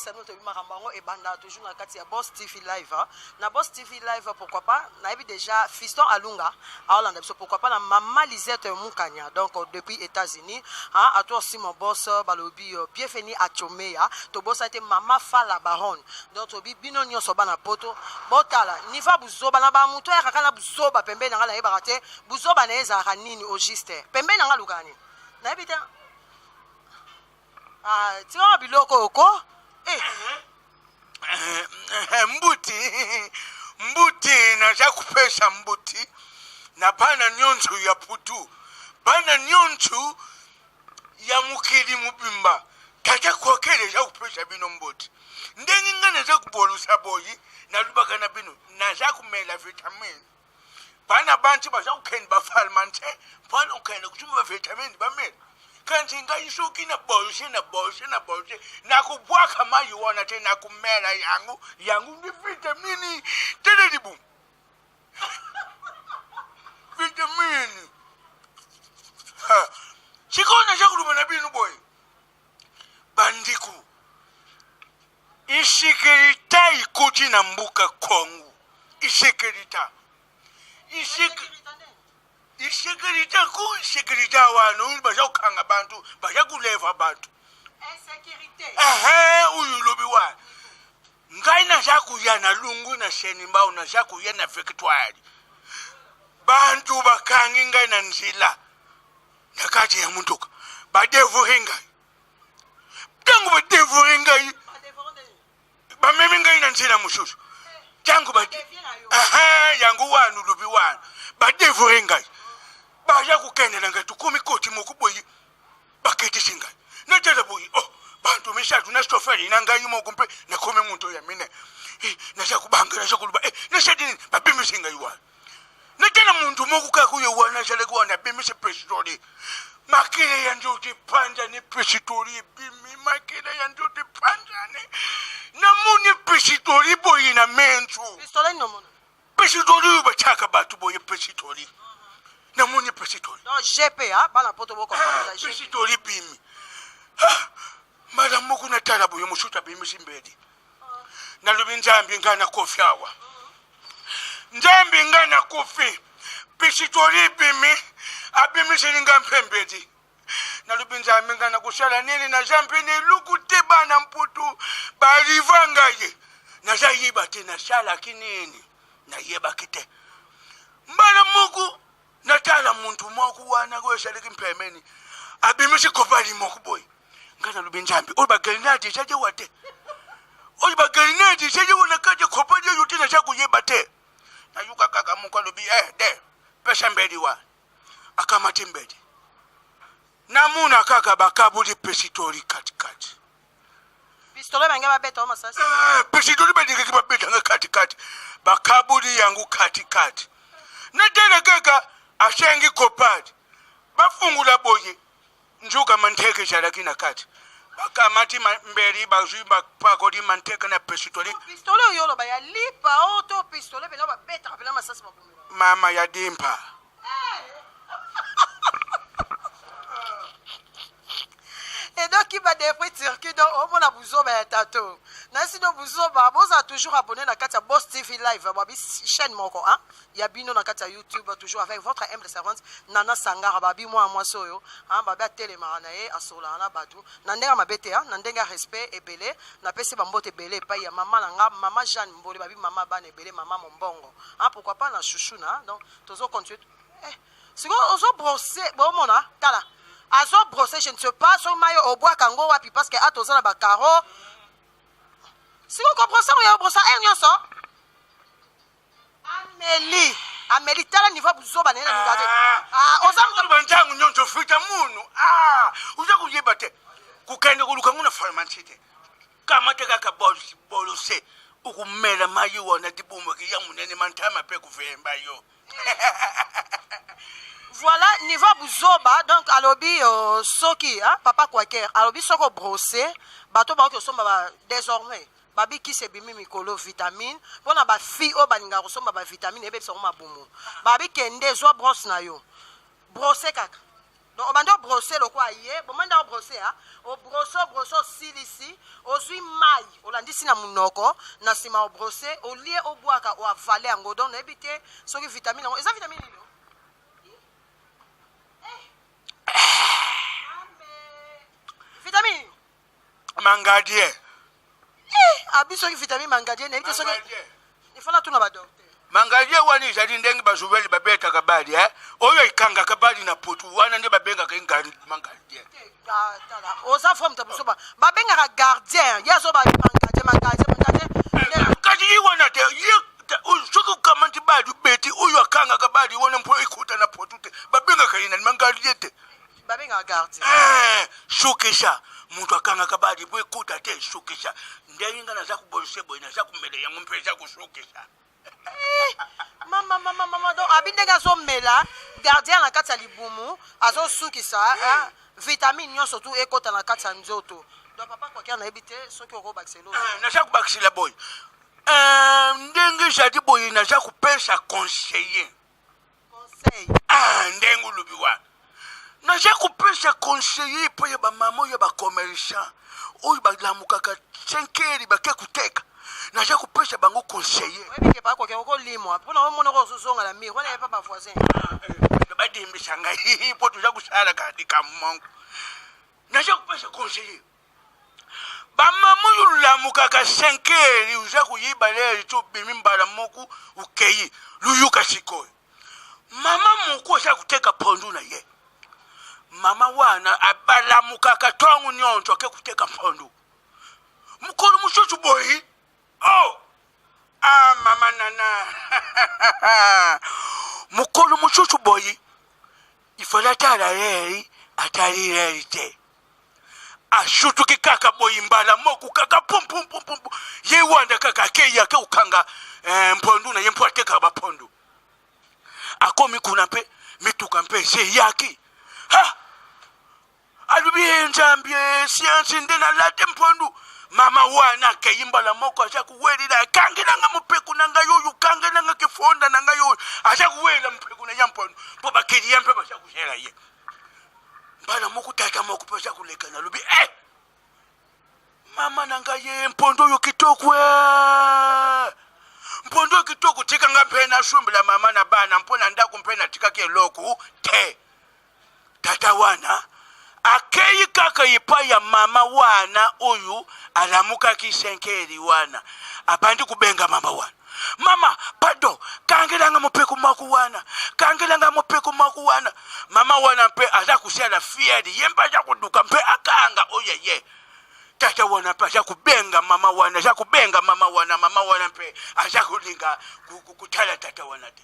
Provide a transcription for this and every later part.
Toyebisa bino, toyebi makambo yango ebanda toujours na kati ya Boss TV Live, hein. Na Boss TV Live, pourquoi pas, nayebi déjà Fiston Alunga aolanda biso, pourquoi pas na Mama Lisette Mukanya, donc depuis États-Unis, hein. À toi aussi mon boss, balobi bienvenue à Chomea. Tobosani te Mama Fala Baron. Donc tobi bino nyonso bana poto, botala niva buzoba na ba mutu ayaka na buzoba pembeni na nga, nayebaka te buzoba na ye ezalaka nini au juste. Pembeni na nga alukaka nini, nayebi te. Ah, tikaka biloko oyo ko eh. Mbuti, mbuti, naza kopesa mbuti na bana nyonso ya putu, bana nyonso ya mokili mobimba. Tata Kwakele eza kopesa bino mbuti. Ndenge ngai naza kobolusa boyi, nalobaka na bino, naza komela vitamine. Bana bantu baza kokende bapharmacie mpona kokende kosomba bavitamine bamela. Kasi ngai soki na bolse, na bolse, na bolse, nakobwaka mai wana te, nakomela yango. Yango nde vitamine. Tele libumu vitamine. Sikoyo naza koloba na bino boye, bandeko, insécurité ekoti na mboka Congo. Insécurité, insécurité ku insécurité wana oyo baza kokanga bantu, baza koleva bantu. Ehe, oyo olobi wana, ngai naza koya na lungu na Senimbao, naza koya na Victoire, bantu bakangi ngai na nzela na kati ya motuka, badévorer ngai. Ntango badévorer ngai, bamemi ngai na nzela mosusu. Ntango yango wana olobi wana, badévorer ngai, baza kokende na ngai, tokomi koti moko boye, baketisi ngai, natala boye, oh, bantu misato na chauffeur na ngai moko, mpe nakomi moto ya mine. Naza kobanga, naza koloba, nasali nini? Babimisi ngai wana, natala muntu moko kaka oyo wana azalaki wana, abimisi pistolet, makila ya nzoto epanzani, pistolet ebimi, makila ya nzoto epanzani. Namoni pistolet boye na menso. Pistolet nini omona? Pistolet oyo batiaka bato boye, pistolet, namoni pistolet. Donc GP, ah, bana poto bocomprendre. Pistolet ebimi mbala moko, natala boye, mosusu abimisi mbeli. Nalobi, Nzambe, ngai nakofi awa, Nzambe, ngai nakofi, pistolet ebimi, abimiseli ngai mpe mbeli. Nalobi, Nzambe, ngai nakosala nini? Naza mpe na eluku te, bana mputu bariva ngai, naza yeba te nasalaki nini, nayebaki te. Mbala moko natala muntu moko wana oyo asalaki mpemeni, abimisi kopali moko boye. Ngai nalobi, Nzambe, oyo bagrenade ezali wa te, oyo bagrenade ezali wa na kati ya kopali oyo te, naza koyeba te. Nayoka kaka moko alobi, eh, de pesa mbeli wana. Akamati mbeli, namona kaka bakabuli pistolet katikati. Pistolet bange babeta o masasi? Eh, pistolet balingaki babetanga katikati, bakabuli yango katikati. Natala kaka asengi kopadi, bafungula boye, nzuka manteke ezalaki na kati. Bakamati mbeli, bazwi, bapakoli manteke na pistolet. Pistolet oyo oloba ya lipa o to pistolet mpena babetaka mpena masasi mabomela? Mama, ya dimpa. Edoki badepris Turquie. Donc omona buzoba ya tato nasi do buzoba. Bozala toujours abonné na kati ya Boss TV Live, babi chaîne moko, hein, ya bino na kati ya YouTube, toujours avec votre humble servante Nana Sangara. Babi mwana mwasi oyo, hein, babi atelemaka na ye, asololaka na bato na ndenge ya mabe te, hein, na ndenge ya respect ebele. Napesi bambote ebele epai ya mama na nga, mama Jeanne Mbole, babi mama bana ebele, mama mombongo, hein, pourquoi pas na chouchouna. Donc tozo continue. Eh, sikoyo ozobrosser, bomona, tala, azobrosser, je ne sais pas soki mai obwaka yango wapi, parce que ata oza na bacaro, sikoyo kobrosser oyo obrosa heure nyonso. Ameli, ameli, tala niveau buzoba na ye na linga te. Ah, oza koloba ntango nyonso fita munu, oza koyeba te kokende koluka ngo na pharmacie te. Kamata kaka bolose, okomela mai wana, libumu ya monene, mantama mpe kovemba yo. Voilà niveau buzoba. Donc alobi soki, hein, papa Quaker alobi soki obrosser, bato bakoki kosomba ba désormais babi kisi ebimi mikolo, vitamine mpona bafille oyo balingaka kosomba bavitamine ebebisa yango mabumu. Babi kende, zwa brosse na yo, brosse kaka. Donc obandi obrose lokwa ye bomanda obrose a obrose obrose osilisi ozwi mai olandisi na monoko na nsima obrose olie obwaka oavale yango. Donc nayebi te soki vitamine yango eza vitamine nini. Vitamine mangadie. Abi soki vitamine mangadie, nayebi te soki ifo natuna badocteur. Mangadie wana ezali ndenge bazubeli babetaka bali, eh? Oyo ekangaka bali na potu wana nde babengaka mangadie. Oza vrai moto biso babengaka gardien, ye azoba mangardien, mangardien, mangardien. Kasi ye wana te, ye soki okamati bali beti oyo akangaka bali wana mpo ekuta na potu te, babengaka ye nani? Mangadie te. Babengaka gardien. Sukisa moto akangaka bali mpo ekuta te, sukisa. Ndenge nga naza kobolise boye, naza komela yango mpe eza kosukisa. Mama, mama, mama! Donc abi ndenge azomela gardien na kati ya libumu, azosukisa vitamine nyonso tu ekota na kati ya nzoto. Donc papa Kwakia, nayebi te soki okobakisa eloko. Naza kobakisela boye, ndenge ezali boye, naza kopesa conseiller. Conseil. Ndenge olobi wana, naza kopesa conseiller mpo ya bamama oyo ya bacommerçant oyo balamukaka 5 heures bake koteka. Naza kopesa bango conseiller. Oyebi ke papa Kwakia okolimwa mpona omona oko ozozonga na mire wana ye pa bavoisin. Badimbisa ngai mpo toza kosalaka likambo moko. Naza kopesa conseiller bamama oyo olamukaka 5 heures, oza koyiba lere ti obimi mbala moko okei luyuka. Sikoyo mama moko aza koteka pondu na ye. Mama wana abalamukaka ntongo nyonso ake koteka pondu. Mokolo mosusu boyi, oh, ah, mama nana, mokolo mosusu boyi ifale atala leri, atali leri te, asutuki kaka boyi mbala moko kaka pumpumpumpu, ye wanda kaka akei ake kokanga mpondu na ye mpo atekaka bapondu. Akomi kuna mpe mituka mpe eseyaki. Ha, alobi: "E Nzambe, siansi nde nalate mpondu." Mama wana akei mbala moko, aza kowelela: "Akangelanga mopeku na ngai oyo, kangelanga kifonda na ngai oyo." Aza kowelela mopeku na ya mpondu mpo bakiliya mpe baza kozela ye. Mbala moko tata moko mpe aza koleka na, alobi: "E mama na ngai ye, mpondo oyo kitoko e, mpondo oyo kitoko, tikanga mpe nasumbela mama na bana mpo na ndako mpe natikaki eloko te." Tata wana akei kaka epai ya mama wana oyo alamukaki 5 heures wana, abandi kobenga mama wana: "Mama, pardon, kangelanga mopeko moko wana, kangelanga mopeko moko wana." Mama wana mpe aza kosala fière, ye mpe aza koduka mpe akanga oyo ye. Tata wana mpe aza kobenga mama wana, aza kobenga mama wana, mama wana mpe aza kolinga kotala tata wana te.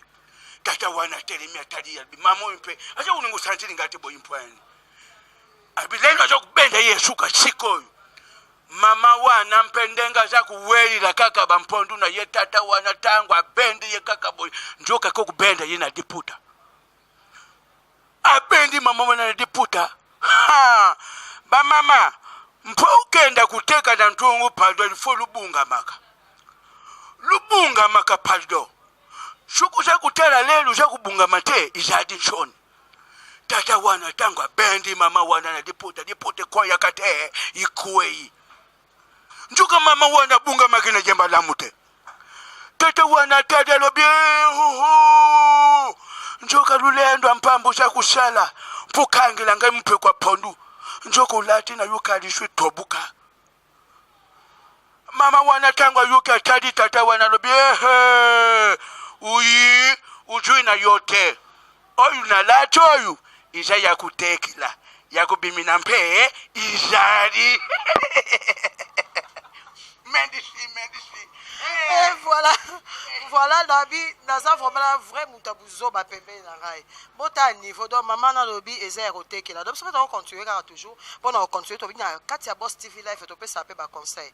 Tata wana atelemi, atali, alobi: "Mama oyo mpe aza kolinga osantilinga te boyi mpwani." Abi lelo aza kobenda ye suka. Sikoyo mama wana mpe ndenge aza kowelila kaka bampondu na ye, tata wana ntango abendi ye kaka boye, nzoka ake kobenda ye na liputa. Abendi mama wana na liputa. Ha, bamama, mpo okenda koteka na ntongo, pardon, il faut lubungamaka, lubungamaka, pardon. Soki oza kotala lelo, oza kobungama te, ezali nsoni. Tata wana ntango abendi mama wana na liputa, liputa ekwayaka te, ikwei. Nzoka mama wana abungamaki na jemba lamu te. Tata wana atali, alobi: "Huhu, nzoka lulendo mpamba oza kosala mpo kangela ngai mopeko ya pondu, nzoka olati na yoka liso etobuka." Mama wana ntango ayoki, atali tata wana, alobi: "Ehe, uyi uzwi na yo te, oyo nalati oyo eza ya kotekela, ya kobimina mpe izali." Merci, merci. Et voilà, voilà, nabi naza vraiment na vrai moto ya buzoba pembeni na ngai. Bota niveau. Donc mama nalobi eza ya kotekela. Donc biso mpe tokocontinue kaka toujours mpona kocontinue. Tobi na kati ya Boss TV Life, topesa mpe baconseil,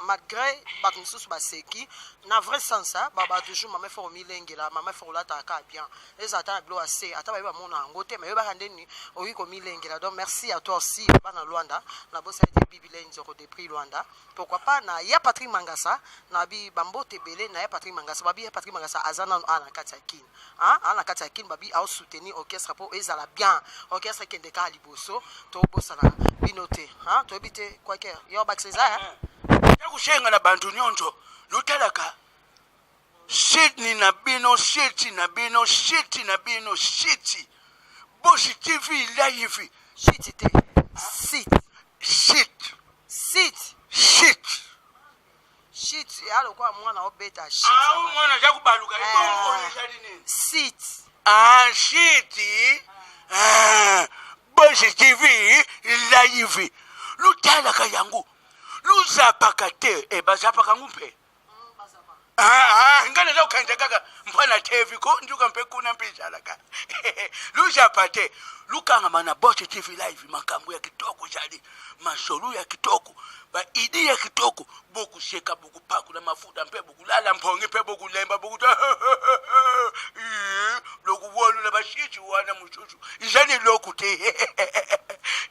malgré bato mosusu baseki na vrai sens. Baba toujours: "Mama efo komilengela, mama efo kolataka kaka bien, ezala ata na biloko ya se, ata bayebi bamona yango te, mayebaka ndeni okoki komilengela." Donc merci à toi aussi, bana Lwanda, nabosani te Bibile Nzoko depuis Lwanda. Pourquoi pas na ya Patrick Mangasa, na bi bambote ebele na ya Patrick Mangasa babi. Babi Patrick Mangasa aza nanu awa na kati ya Kin, hein, awa na kati ya Kin. Babi ao soutenir orchestre po ezala bien, orchestre ekende kaka liboso. Tobosana bino te, hein, toyebi te quoique yo bakisa eza, hein? Ya kosenga na bantu nyonso lutalaka Sydney na bino, siti na bino, siti na bino, siti Bosi TV live. Siti te, sit. Sit. Sit. Sit. Shit ya lokola mwana obeta shit. Ah, mwana aza kobaluka. Ebongo oyo ezali nini? Sit. Ah, shit. Ah, Bosi TV live. Lutalaka yango. Luzapaka te. Eh, bazapaka yango mpe. Ah, ah, ngai naza kokanisa kaka mpa na tv ko nzuka mpe kuna mpe ezalaka luzapa te. Lukangama na Boss TV live, makambo ya kitoko ezali, masolo ya kitoko, baidi ya kitoko, bokuseka, bokupakula mafuta mpe bokulala mpongi mpe bokulemba, bokuta lokuwolula basisi wana mosusu ezali eloko te.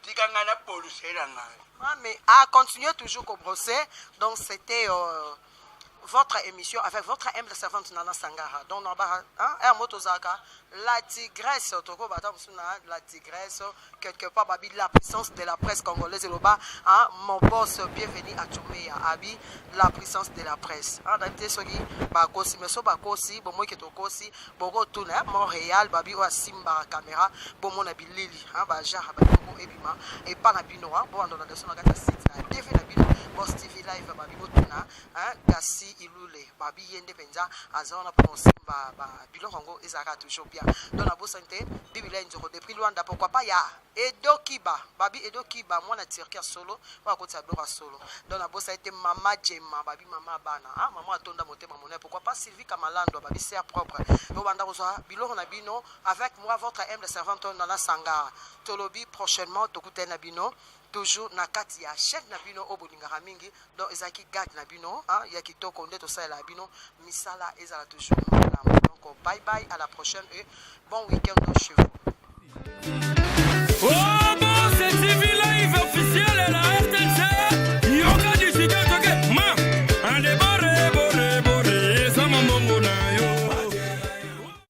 Tika ngai na bolusela ngai. Ah, mais à continuer toujours ko brosser. Donc c'était votre émission avec votre humble servante Nana Sangara. Donc na ba, hein, un moto zaka la tigresse toko bata na la tigresse quelque part, babi la puissance de la presse congolaise loba, hein, mon boss bienvenue à Chomea abi la puissance de la presse. Hein, d'habitude soki bakosi, mais so bakosi bon moi ke tokosi boko tuna, hein, Montréal babi o simba caméra bon mon bilili, hein, ba genre ba boko ebima et pas na bino, hein, bon on a na kati ya site na TV na bino Boss TV live, babi botuna, hein, Gasi Ilule, babi ye nde mpenza aza wana mpona kosimba ba biloko yango ezalaka toujours bien. Donc nabosani te Biblia Nzoko depuis Luanda, pourquoi pas ya Edo Kiba, babi Edo Kiba mwana Turquie ya solo oyo akotisa biloko ya solo. Donc nabosani te mama Jema, babi mama bana, ah, mama atonda motema monene, pourquoi pas Sylvie Kamalando, babi sœur propre. Bobanda kozwa biloko na bino avec moi, votre humble servante Nana Sangara. Tolobi prochainement tokutani na bino toujours na kati ya chaîne na bino oyo bolingaka mingi. Donc ezalaki gag na bino, hein, ya kitoko nde tosalela bino misala ezala toujours malamu. Donc bye bye, à la prochaine et bon week-end chez vous.